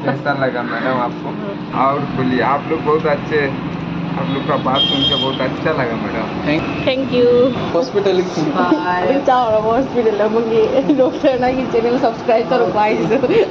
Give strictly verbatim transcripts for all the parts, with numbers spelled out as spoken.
कैसा लगा मैडम आपको? और बोलिए, आप लोग बहुत अच्छे, आप लोग का बात सुनकर बहुत अच्छा लगा madam. Thank you. Hospital Chawla hospital mug doctor ना की चॅनल सबस्क्राईब करू पाहिजे.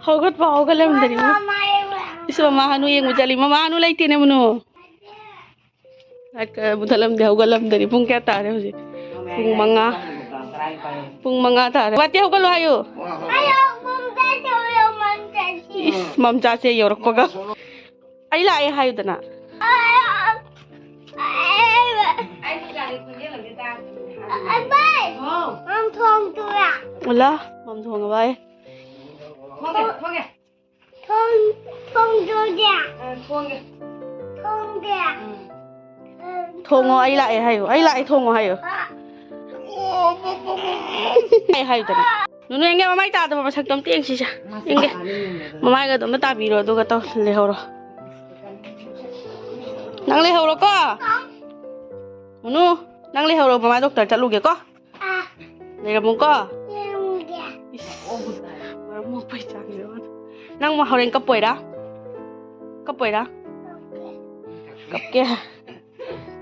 ꯍꯧꯒꯠꯄ ꯍꯧꯒꯠꯂꯝꯗꯔꯤ꯫ ꯏꯁ, ꯃꯃꯥ ꯍꯥꯅꯨ ꯌꯦꯡꯕ ꯆꯠꯂꯤ꯫ ꯃꯃꯥ ꯍꯥꯅꯨ ꯂꯩꯇꯦꯅꯦ, ꯃꯅꯨ꯫ ꯂꯥꯏꯠꯀ ꯃꯨꯊꯠꯂꯝꯗꯦ, ꯍꯧꯒꯠꯂꯝꯗꯔꯤ꯫ ꯄꯨꯡ ꯀꯌꯥ ꯇꯥꯔꯦ ꯍꯧꯖꯤꯛ? ꯄꯨꯡ ꯃꯉꯥ꯫ ꯄꯨꯡ ꯃꯉꯥ ꯇꯥꯔꯦ꯫ ꯋꯥꯇꯤ ꯍꯧꯒꯠꯂꯣ ꯍꯥꯏꯌꯨ꯫ ꯏꯁ, ꯃꯝꯆꯥꯁꯦ ꯌꯧꯔꯛꯄꯒ꯫ ꯑꯩ ꯂꯥꯛꯑꯦ ꯍꯥꯏꯌꯨꯗꯅ꯫ ꯑꯂꯥ, ꯃꯝ ꯊꯣꯡꯉꯕ ꯑꯩ꯫ ꯊꯣꯡ-, ꯊꯣꯡꯗꯣꯗꯤ꯫ ꯑ, ꯊꯣꯡꯒꯦ꯫ ꯊꯣꯡꯗꯦ꯫ ꯎꯝ꯫ ꯊꯣꯡꯉꯣ, ꯑꯩ ꯂꯥꯛꯑꯦ ꯍꯥꯏꯌꯨ꯫ ꯑꯩ ꯂꯥꯛꯑꯦ, ꯊꯣꯡꯉꯣ ꯍꯥꯏꯌꯨ꯫ ꯑ꯫ ꯂꯥꯛꯑꯦ ꯍꯥꯏꯌꯨꯗꯅ꯫ ꯅꯨꯅꯨ, ꯌꯦꯡꯒꯦ, ꯃꯃꯥꯏ ꯇꯥꯗꯕ ꯃꯁꯛꯇꯣ ꯑꯝꯇ ꯌꯦꯡꯁꯤꯁꯦ꯫ ꯌꯦꯡꯒꯦ꯫ ꯃꯃꯥꯏꯒꯗꯣ ꯑꯝꯇ ꯇꯥꯕꯤꯔꯣ, ꯑꯗꯨꯒ ꯇꯧ, ꯂꯩꯍꯧꯔꯣ꯫ ꯅꯪ ꯂꯩꯍꯧꯔꯣꯀꯣ꯫ ꯅꯨꯅꯨ, ꯅꯪ ꯂꯩꯍꯧꯔꯣ, ꯃꯃꯥ ꯗꯣꯛꯇꯔ ꯆꯠꯂꯨꯒꯦꯀꯣ꯫ ꯂꯩꯔꯝꯃꯨꯀꯣ꯫ ꯂꯩꯔꯝꯒꯦ꯫ ꯏꯁ, ꯃꯔꯝ ꯃꯣꯛꯄꯩ ꯆꯥꯡꯁꯦ ꯌꯦꯡꯉꯨ꯫ ꯅꯪ ꯍꯣꯔꯦꯟ ꯀꯞꯄꯣꯏꯔꯥ? ꯀꯞꯄꯣꯏꯔꯥ? ꯀꯞꯀꯦ꯫ ꯀꯞꯀꯦ꯫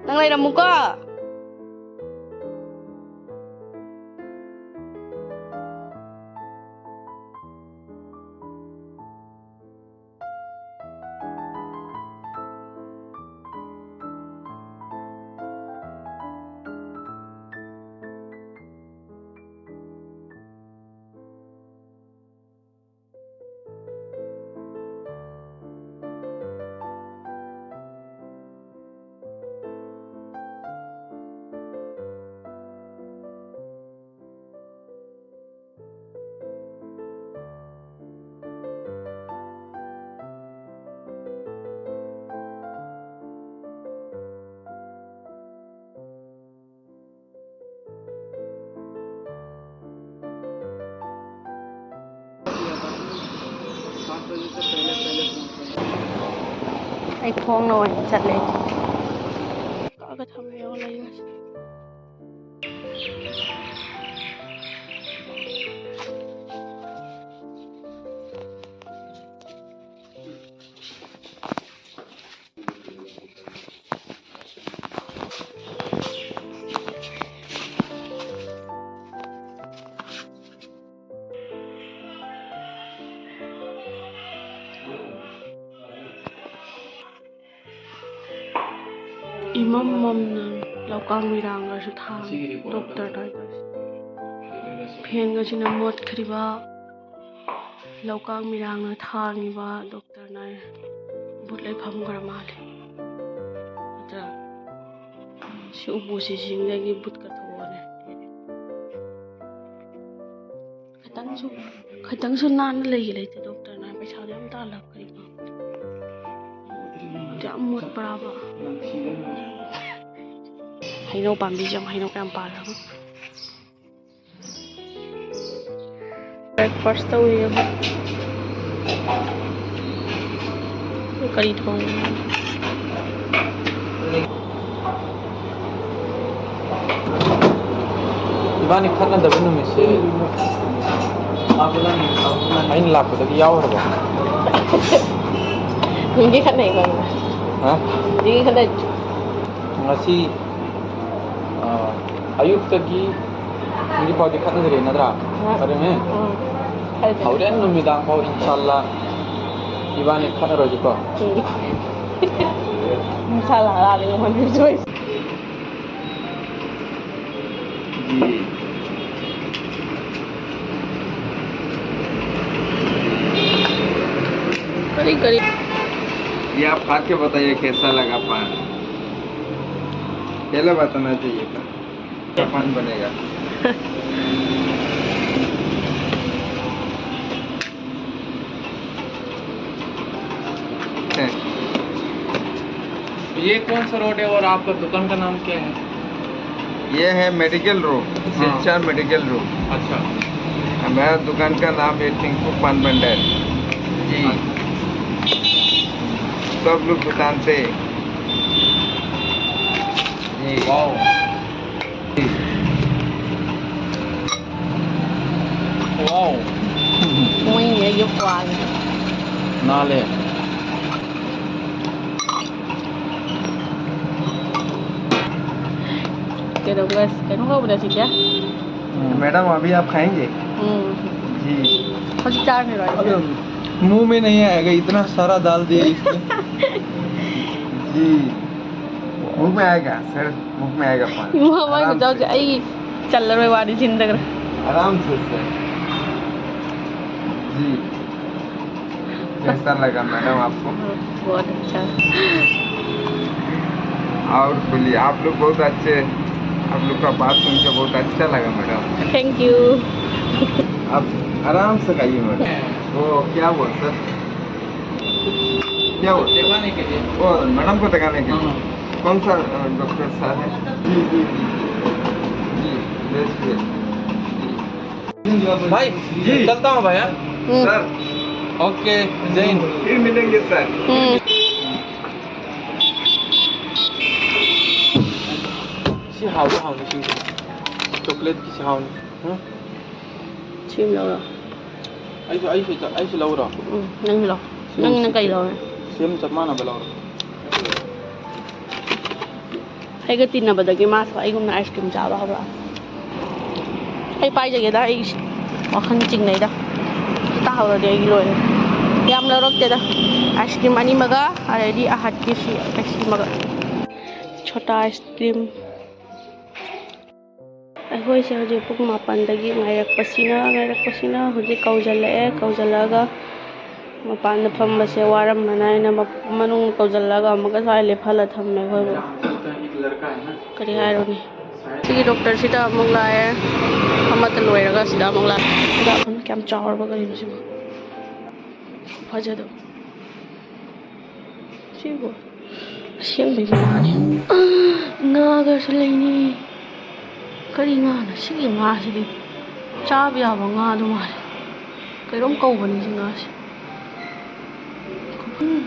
ꯅꯪ ꯂꯩꯔꯝꯃꯨꯀꯣ꯫ ꯑꯩ ꯈꯣꯡꯅ ꯑꯣꯏꯅ ꯆꯠꯂꯦ꯫ ꯀꯛꯑꯒ ꯊꯝꯃꯦ ꯌꯦꯡꯉꯣ ꯂꯩꯔꯤꯁꯦ꯫ ꯏꯃꯝ ꯃꯝꯅ ꯂꯧꯀꯥꯡ ꯃꯤꯔꯥꯡꯒꯁꯨ ꯊꯥꯡꯉꯤ ꯗꯣꯛꯇꯔꯅ ꯇꯧꯔꯤꯁꯦ꯫ ꯐꯦꯟꯒꯁꯤꯅ ꯃꯣꯠꯈ꯭ꯔꯤꯕ, ꯂꯧꯀꯥꯡ ꯃꯤꯔꯥꯡꯅ ꯊꯥꯡꯉꯤꯕ ꯗꯣꯛꯇꯔꯅ꯫ ꯕꯨꯠ ꯂꯩꯐꯝ ꯈꯔ ꯃꯥꯜꯂꯦ꯫ ꯅꯠꯇ꯭ꯔꯥ? ꯁꯤ ꯎꯄꯨꯁꯤꯡꯗꯒꯤ ꯕꯨꯠꯀ ꯊꯣꯛꯑꯅꯤ꯫ ꯈꯤꯇꯪꯁꯨ, ꯈꯤꯇꯪꯁꯨ ꯅꯥꯟꯅ ꯂꯩꯒꯦ ꯂꯩꯇꯦ ꯗꯣꯛꯇꯔꯅ꯫ ꯄꯩꯁꯥꯗꯣ ꯌꯥꯝ ꯇꯥꯜꯂꯛꯈ꯭ꯔꯦꯀꯣ꯫ ꯌꯥꯝ ꯃꯣꯠꯄ꯭ꯔꯥꯕ? ꯍꯩꯅꯧ ꯄꯥꯝꯕꯤꯁꯦ ꯌꯦꯡꯉꯣ, ꯍꯩꯅꯧ ꯀꯌꯥꯝ ꯄꯥꯜꯂꯒ꯫ Breakfast ꯇꯧꯔꯤ ꯑꯩꯈꯣꯏ꯫ ꯀꯔꯤ ꯊꯣꯡꯉꯤꯅꯣ? ꯏꯕꯥꯅꯤ ꯈꯠꯅꯗꯕ ꯅꯨꯃꯤꯠꯁꯦ ꯑꯩꯅ ꯂꯥꯛꯄꯗꯒꯤ ꯌꯥꯎꯈ꯭ꯔꯕꯣ? ꯅꯨꯡꯒꯤ ꯈꯠꯅꯩ ꯏꯕꯥꯅꯤ꯫ ꯍꯥ? ꯅꯨꯡꯒꯤ ꯈꯠꯅꯩ꯫ ꯉꯁꯤ, ꯑ, ꯑꯌꯨꯛꯇꯒꯤ ꯍꯧꯖꯤꯛ ꯐꯥꯎꯗꯤ ꯈꯠꯅꯗ꯭ꯔꯤ ꯅꯠꯇ꯭ꯔꯥ? ꯍꯥ? ꯐꯔꯦꯅꯦ꯫ ꯎꯝ꯫ ꯐꯔꯦ꯫ ꯍꯣꯔꯦꯟ ꯅꯨꯃꯤꯗꯥꯡ ꯐꯥꯎ ꯏꯟꯁꯥꯜꯂꯥ ꯏꯕꯥꯅꯤ ꯈꯠꯅꯔꯣꯏꯁꯤꯀꯣ꯫ ꯎꯝ꯫ ꯏꯟꯁꯥꯜꯂꯥ ꯍꯥꯏꯔꯛꯑꯗꯤ ꯉꯝꯍꯟꯕꯤꯔꯣꯏ꯫ करी करी। ये आप खा के बताइए कैसा लगा पान। पहले बताना चाहिए था क्या पान बनेगा। ये कौन सा रोड है और आपका दुकान का नाम क्या है? ये है मेडिकल रोड, हाँ। Silchar medical road. अच्छा। हमारा दुकान का नाम है टिंकू पान भंडार। जी। अच्छा। सब लोग दुकान पे। जी। वाओ। वाओ। ꯃꯣꯏꯅꯦ ꯑꯩꯒꯤ ꯈ꯭ꯋꯥꯡꯁꯦ꯫ ꯅꯥꯜꯂꯦ꯫ ꯀꯩꯗꯧꯕ, ꯀꯩꯅꯣ ꯇꯧꯕꯗ ꯁꯤꯁꯦ? मैडम, अभी आप खाएंगे? ꯎꯝ꯫ जी। ꯍꯧꯖꯤꯛ ꯆꯥꯔꯅꯤꯔꯣ ꯑꯩꯁꯦ? अब मुंह में नहीं आएगा, इतना सारा डाल दिया इसमें। जी। मुंह में आएगा सर, मुंह में आएगा पानी। ꯃꯃꯥꯏ ꯈꯨꯆꯥꯎꯁꯦ ꯑꯩ ꯆꯜꯂꯔꯣꯏ ꯋꯥꯗꯤ ꯁꯤꯟꯗꯈ꯭ꯔꯦ꯫ आराम से सर। जी। कैसा लगा मैडम आपको? बहुत अच्छा। और बोलिए, आप लोग बहुत अच्छे, आप लोग का बात सुन के बहुत अच्छा लगा मैडम। Thank you. आप आराम से खाइए मैडम। वो क्या बोल सर, क्या बोल? दिखाने के लिए। वो मैडम को दिखाने के लिए। हाँ। कौन सा डॉक्टर साहब है? जी जी जी जी। जी। बेस्ट। भाई, जी। चलता हूँ भाई, हाँ? हम्म। सर। ओके, जय हिंद। फिर मिलेंगे सर। हम्म। ꯁꯤ ꯍꯥꯎꯗꯤ ꯍꯥꯎꯅꯤ ꯁꯤꯁꯦ꯫ ꯆꯣꯀ꯭ꯂꯦꯠꯀꯤꯁꯤ ꯍꯥꯎꯅꯤ꯫ ꯎꯝ꯫ ꯁꯤ ꯑꯃ ꯂꯧꯔꯣ꯫ ꯑꯩꯁꯨ, ꯑꯩꯁꯨ ꯆ-, ꯑꯩꯁꯨ ꯂꯧꯔꯣ? ꯎꯝ, ꯅꯪꯁꯨ ꯂꯧ꯫ ꯁꯤ ꯅꯪꯅ ꯁꯤ ꯀꯩ ꯂꯧꯔꯦ? ꯁꯦꯝ ꯆꯞ ꯃꯥꯟꯅꯕ ꯂꯧꯔꯣ꯫ ꯑꯩꯒ ꯇꯤꯟꯅꯕꯗꯒꯤ ꯃꯥꯁꯨ ꯑꯩꯒꯨꯝꯅ ꯑꯥꯏꯁ ꯀ꯭ꯔꯤꯝ ꯆꯥꯕ ꯍꯧꯔꯛꯑꯦ꯫ ꯑꯩ ꯄꯥꯏꯖꯒꯦꯗ, ꯑꯩ ꯋꯥꯈꯜ ꯆꯤꯡꯅꯩꯗ꯫ ꯁꯤ ꯇꯥꯍꯧꯔꯗꯤ ꯑꯩꯒꯤ ꯂꯣꯏꯔꯦ꯫ ꯌꯥꯝ ꯂꯧꯔꯛꯇꯦꯗ꯫ ꯑꯥꯏꯁ ꯀ꯭ꯔꯤꯝ ꯑꯅꯤꯃꯒ, ꯑꯗꯩꯗꯤ ꯑꯍꯠꯀꯤ ꯁꯤ ꯄꯦꯞꯁꯤ ꯑꯃꯒ꯫ ꯁꯣꯇꯥ ꯑꯥꯏꯁ ꯀ꯭ꯔꯤꯝ꯫ ꯑꯩꯈꯣꯏꯁꯦ ꯍꯧꯖꯤꯛ ꯄꯨꯡ ꯃꯥꯄꯟꯗꯒꯤ ꯉꯥꯏꯔꯛꯄꯁꯤꯅ, ꯉꯥꯏꯔꯛꯄꯁꯤꯅ ꯍꯧꯖꯤꯛ ꯀꯧꯁꯤꯜꯂꯛꯑꯦ꯫ ꯀꯧꯁꯤꯜꯂꯛꯑꯒ ꯃꯄꯥꯟꯗ ꯐꯝꯕꯁꯦ ꯋꯥꯔꯝꯃꯅꯤ ꯍꯥꯏꯅ ꯃ-, ꯃꯅꯨꯡ ꯀꯧꯁꯤꯜꯂꯒ ꯑꯃꯨꯛꯀ ꯁ꯭ꯋꯥꯏ ꯂꯦꯞꯍꯜꯂ ꯊꯝꯃꯦ ꯑꯩꯈꯣꯏꯕꯨ꯫ ꯀꯔꯤ ꯍꯥꯏꯔꯨꯅꯤ? ꯁꯤꯒꯤ ꯗꯣꯛꯇꯔꯁꯤꯗ ꯑꯃꯨꯛ ꯂꯥꯛꯑꯦ, ꯑꯃꯠꯇ ꯂꯣꯏꯔꯒ ꯁꯤꯗ ꯑꯃꯨꯛ ꯂꯥꯛꯑꯦ꯫ ꯁꯤꯗ ꯑꯩꯈꯣꯏꯅ ꯀꯌꯥꯝ ꯆꯥꯎꯔꯕ ꯀꯔꯤꯅꯣ ꯁꯤꯕꯣ? ꯐꯖꯗꯕ꯫ ꯁꯤꯕꯨ ꯑꯁꯦꯡꯕꯒꯤ ꯉꯥꯅꯤ꯫ ꯉꯥꯒꯁꯨ ꯂꯩꯅꯤ꯫ ꯀꯔꯤ ꯉꯥꯅꯣ? ꯁꯤꯒꯤ ꯉꯥꯁꯤꯗꯤ ꯆꯥꯕ ꯌꯥꯕ ꯉꯥꯗꯣ ꯃꯥꯜꯂꯦ꯫ ꯀꯩꯅꯣꯝ ꯀꯧꯕꯅꯤ ꯁꯤ ꯉꯥꯁꯦ꯫ ꯎꯝ꯫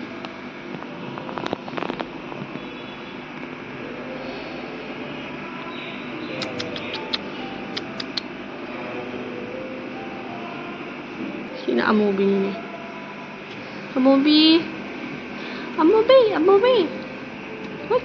ꯁꯤꯅ ꯑꯃꯨꯕꯤꯅꯤꯅꯦ꯫ ꯑꯃꯨꯕꯤ, ꯑꯃꯨꯕꯤ, ꯑꯃꯨꯕꯤ꯫ ꯍꯨꯏ꯫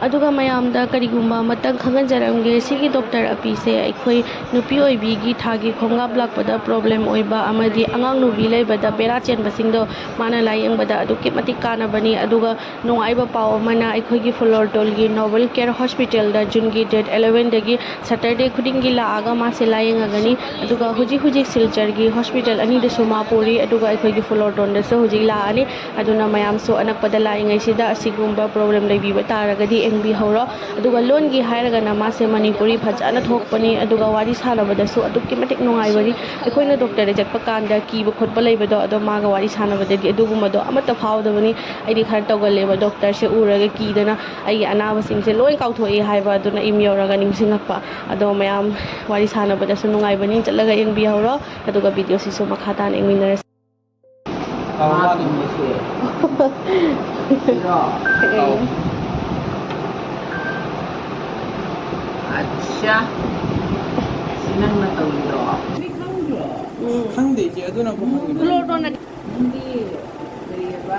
ꯑꯗꯨꯒ ꯃꯌꯥꯝꯗ ꯀꯔꯤꯒꯨꯝꯕ ꯑꯃꯇꯪ ꯈꯪꯍꯟꯖꯔꯝꯒꯦ, ꯁꯤꯒꯤ ꯗꯣꯛꯇꯔ ꯑꯄꯤꯁꯦ ꯑꯩꯈꯣꯏ ꯅꯨꯄꯤ ꯑꯣꯏꯕꯤꯒꯤ ꯊꯥꯒꯤ ꯈꯣꯡꯀꯥꯞ ꯂꯥꯛꯄꯗ ꯄ꯭ꯔꯣꯕ꯭ꯂꯦꯝ ꯑꯣꯏꯕ ꯑꯃꯗꯤ ꯑꯉꯥꯡ ꯅꯨꯕꯤ ꯂꯩꯕꯗ ꯕꯦꯔꯥ ꯆꯦꯟꯕꯁꯤꯡꯗꯣ ꯃꯥꯅ ꯂꯥꯏꯌꯦꯡꯕꯗ ꯑꯗꯨꯛꯀꯤ ꯃꯇꯤꯛ ꯀꯥꯟꯅꯕꯅꯤ꯫ ꯑꯗꯨꯒ ꯅꯨꯡꯉꯥꯏꯕ ꯄꯥꯎ ꯑꯃꯅ, ꯑꯩꯈꯣꯏꯒꯤ ꯐ꯭ꯂꯣꯔꯇꯣꯟꯒꯤ ꯅꯣꯕꯦꯜ ꯀꯦꯌꯔ ꯍꯣꯁꯄꯤꯇꯥꯜꯗ ꯖꯨꯟꯒꯤ ꯗꯦꯠ ꯑꯦꯂꯦꯚꯦꯟꯗꯒꯤ ꯁꯇꯔꯗꯦ ꯈꯨꯗꯤꯡꯒꯤ ꯂꯥꯛꯑꯒ ꯃꯥꯁꯦ ꯂꯥꯏꯌꯦꯡꯉꯒꯅꯤ꯫ ꯑꯗꯨꯒ ꯍꯧꯖꯤꯛ ꯍꯧꯖꯤꯛ ꯁꯤꯜꯆꯔꯒꯤ ꯍꯣꯁꯄꯤꯇꯥꯜ ꯑꯅꯤꯗꯁꯨ ꯃꯥ ꯄꯨꯔꯤ, ꯑꯗꯨꯒ ꯑꯩꯈꯣꯏꯒꯤ ꯐ꯭ꯂꯣꯔꯇꯣꯟꯗꯁꯨ ꯍꯧꯖꯤꯛ ꯂꯥꯛꯑꯅꯤ꯫ ꯑꯗꯨꯅ ꯃꯌꯥꯝꯁꯨ ꯑꯅꯛꯄꯗ ꯂꯥꯛꯏꯉꯩꯁꯤꯗ ꯑꯁꯤꯒꯨꯝꯕ ꯄ꯭ꯔꯣꯕ꯭ꯂꯦꯝ ꯂꯩꯕꯤꯕ ꯇꯥꯔꯒꯗꯤ ꯌꯦꯡꯕꯤꯍꯧꯔꯣ꯫ ꯑꯗꯨꯒ ꯂꯣꯟꯒꯤ ꯍꯥꯏꯔꯒꯅ ꯃꯥꯁꯦ ꯃꯅꯤꯄꯨꯔꯤ ꯐꯖꯅ ꯊꯣꯛꯄꯅꯤ, ꯑꯗꯨꯒ ꯋꯥꯔꯤ ꯁꯥꯟꯅꯕꯗꯁꯨ ꯑꯗꯨꯛꯀꯤ ꯃꯇꯤꯛ ꯅꯨꯡꯉꯥꯏꯕꯅꯤ꯫ ꯑꯩꯈꯣꯏꯅ ꯗꯣꯛꯇꯔꯗ ꯆꯠꯄ ꯀꯥꯟꯗ ꯀꯤꯕ ꯈꯣꯠꯄ ꯂꯩꯕꯗꯣ, ꯑꯗꯣ ꯃꯥꯒ ꯋꯥꯔꯤ ꯁꯥꯟꯅꯕꯗꯗꯤ ꯑꯗꯨꯒꯨꯝꯕꯗꯣ ꯑꯃꯠꯇ ꯐꯥꯎꯗꯕꯅꯤ꯫ ꯑꯩꯗꯤ ꯈꯔ ꯇꯧꯒꯜꯂꯦꯕ, ꯗꯣꯛꯇꯔꯁꯦ ꯎꯔꯒ ꯀꯤꯗꯅ ꯑꯩꯒꯤ ꯑꯅꯥꯕꯁꯤꯡꯁꯦ ꯂꯣꯏ ꯀꯥꯎꯊꯣꯛꯏ ꯍꯥꯏꯕ, ꯑꯗꯨꯅ ꯏꯝ ꯌꯧꯔꯒ ꯅꯤꯡꯁꯤꯡꯉꯛꯄ꯫ ꯑꯗꯣ ꯃꯌꯥꯝ ꯋꯥꯔꯤ ꯁꯥꯟꯅꯕꯗꯁꯨ ꯅꯨꯡꯉꯥꯏꯕꯅꯤ, ꯆꯠꯂꯒ ꯌꯦꯡꯕꯤꯍꯧꯔꯣ꯫ ꯑꯗꯨꯒ ꯚꯤꯗꯤꯑꯣꯁꯤꯁꯨ ꯃꯈꯥ ꯇꯥꯅ ꯌꯦꯡꯃꯤꯟꯅꯔꯁꯤ꯫ ꯑꯧ, ꯃꯥꯗꯤ ꯃꯣꯏꯁꯦ꯫ ꯁꯤꯔꯣ? ꯑꯧ꯫ ꯑꯠꯆꯥ꯫ ꯁꯤ ꯅꯪꯅ ꯇꯧꯔꯤꯔꯣ? ꯎꯝ꯫ ꯈꯪꯗꯦ, ꯏꯆꯦ, ꯑꯗꯨꯅ ꯀꯃꯥꯏꯅ ꯇꯧꯔꯤꯅꯣ? ꯐ꯭ꯂꯣꯔꯇꯣꯟꯅ ꯅꯪꯗꯤ ꯀꯔꯤꯑꯕ?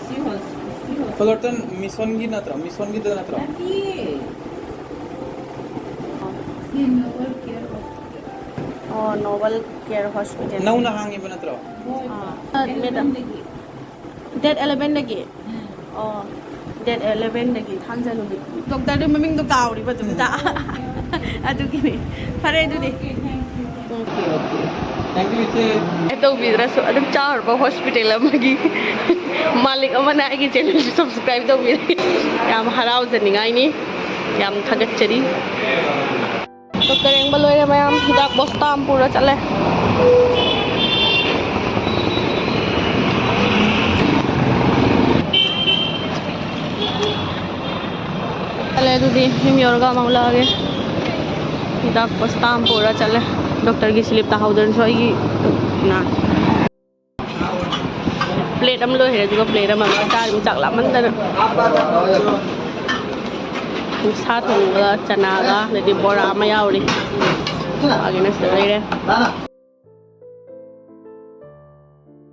ꯁꯤ ꯍꯣꯁ-, ꯁꯤ ꯍꯣꯁ-, ꯐ꯭ꯂꯣꯔꯇꯣꯟ ꯃꯤꯁꯟꯒꯤ ꯅꯠꯇ꯭ꯔꯣ? ꯃꯤꯁꯟꯒꯤꯗ ꯅꯠꯇ꯭ꯔꯣ? ꯅꯠꯇꯤꯌꯦ꯫ ꯁꯤ ꯅꯣꯕꯦꯜ ꯀꯦꯌꯔ ꯍꯣꯁꯄꯤꯇꯥꯜ꯫ ꯑꯣ, ꯅꯣꯕꯦꯜ ꯀꯦꯌꯔ ꯍꯣꯁꯄꯤꯇꯥꯜ꯫ ꯅꯧꯅ ꯍꯥꯡꯉꯤꯕ ꯅꯠꯇ꯭ꯔꯣ? ꯍꯣꯏ꯫ ꯑꯥ꯫ ꯃꯦꯗꯥꯝ꯫ ꯑꯦꯂꯦꯚꯦꯟꯗꯒꯤ꯫ ꯗꯦꯠ ꯑꯦꯂꯦꯚꯦꯟꯗꯒꯤ? ꯎꯝ꯫ ꯑꯣ, ꯗꯦꯠ ꯑꯦꯂꯦꯚꯦꯟꯗꯒꯤ, ꯊꯥꯡꯖ ꯅꯨꯃꯤꯠ꯫ ꯗꯣꯛꯇꯔꯗꯨ ꯃꯃꯤꯡꯗꯣ ꯀꯥꯎꯔꯤꯕ ꯑꯗꯨꯝꯇ꯫ ꯑꯗꯨꯒꯤꯅꯤ꯫ ꯐꯔꯦ ꯑꯗꯨꯗꯤ꯫ ꯎꯝ꯫ ꯇꯧꯕꯤꯗ꯭ꯔꯁꯨ ꯑꯗꯨꯝ ꯆꯥꯎꯔꯕ ꯍꯣꯁꯄꯤꯇꯥꯜ ꯑꯃꯒꯤ ꯃꯥꯂꯤꯛ ꯑꯃꯅ ꯑꯩꯒꯤ ꯆꯦꯅꯦꯜꯁꯨ ꯁꯕꯁꯀ꯭ꯔꯥꯏꯕ ꯇꯧꯕꯤꯔꯦ꯫ ꯌꯥꯝ ꯍꯔꯥꯎꯖꯅꯤꯡꯉꯥꯏꯅꯤ꯫ ꯌꯥꯝ ꯊꯥꯒꯠꯆꯔꯤ꯫ ꯗꯣꯛꯇꯔ ꯌꯦꯡꯕ ꯂꯣꯏꯔꯦ ꯃꯌꯥꯝ, ꯍꯤꯗꯥꯛ ꯕꯣꯁꯇꯥ ꯑꯃ ꯄꯨꯔ ꯆꯠꯂꯦ꯫ ꯆꯠꯂꯦ ꯑꯗꯨꯗꯤ, ꯌꯨꯝ ꯌꯧꯔꯒ ꯑꯃꯨꯛ ꯎꯠꯂꯛꯑꯒꯦ꯫ ꯍꯤꯗꯥꯛ ꯕꯣꯁꯇꯥ ꯑꯃ ꯄꯨꯔ ꯆꯠꯂꯦ꯫ ꯗꯣꯛꯇꯔꯒꯤ ꯁ꯭ꯂꯤꯞ ꯇꯥꯍꯧꯗꯅꯁꯨ ꯑꯩꯒꯤ ꯅꯥ-, ꯄ꯭ꯂꯦꯠ ꯑꯃ ꯂꯣꯏꯈ꯭ꯔꯦ, ꯑꯗꯨꯒ ꯄ꯭ꯂꯦꯠ ꯑꯃ ꯑꯃ ꯆꯥꯔꯤꯕ, ꯆꯥꯛ ꯂꯥꯝꯃꯟꯗꯅ꯫ ꯁꯥ ꯊꯣꯡꯕꯒ ꯆꯅꯥꯒ, ꯑꯗꯩꯗꯤ ꯕꯣꯔꯥ ꯑꯃ ꯌꯥꯎꯔꯤ꯫ ꯆꯥꯒꯦꯅ ꯁꯤꯗ ꯂꯩꯔꯦ꯫